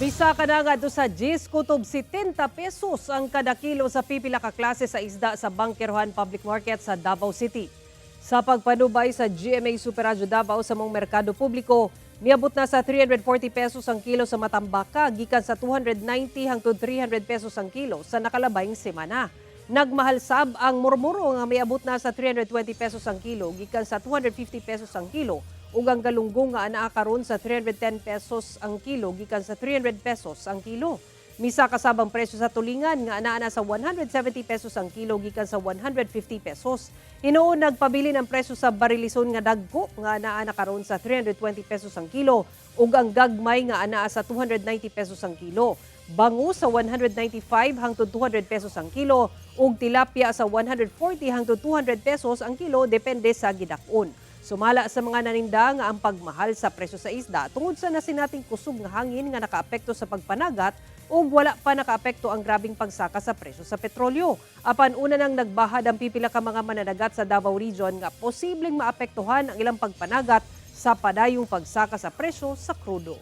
Misaka na ngadto sa 10 kutob 70 pesos ang kada kilo sa pipila ka klase sa isda sa Bangkerohan Public Market sa Davao City. Sa pagpanubay sa GMA Super Radyo Davao sa maong merkado publiko, miabot na sa 340 pesos ang kilo sa matambaka gikan sa 290 hangtod 300 pesos ang kilo sa nakalabayng semana. Nagmahal sab ang murmuro nga miabot na sa 320 pesos ang kilo gikan sa 250 pesos ang kilo ug ang galunggong nga anaa karon sa 310 pesos ang kilo gikan sa 300 pesos ang kilo. Misaka sab ang presyo sa tulingan nga anaa na sa 170 pesos ang kilo gikan sa 150 pesos. Hinuon nagpabilin ang presyo sa barilison nga dagko nga anaa na karon sa 320 pesos ang kilo ug ang gagmay nga anaa sa 290 pesos ang kilo. Bangus sa 195 hangtod 200 pesos ang kilo ug tilapia sa 140 hangtod 200 pesos ang kilo, depende sa gidak-on. Sumala sa mga naninda nga ang pagmahal sa presyo sa isda tungod sa nasinating kusog nga hangin nga nakaapekto sa pagpanagat ug wala pa nakaapekto ang grabing pagsaka sa presyo sa petrolyo. Apan una nang nagbahad ang pipila ka mga mananagat sa Davao Region nga posibleng maapektuhan ang ilang pagpanagat sa padayong pagsaka sa presyo sa krudo.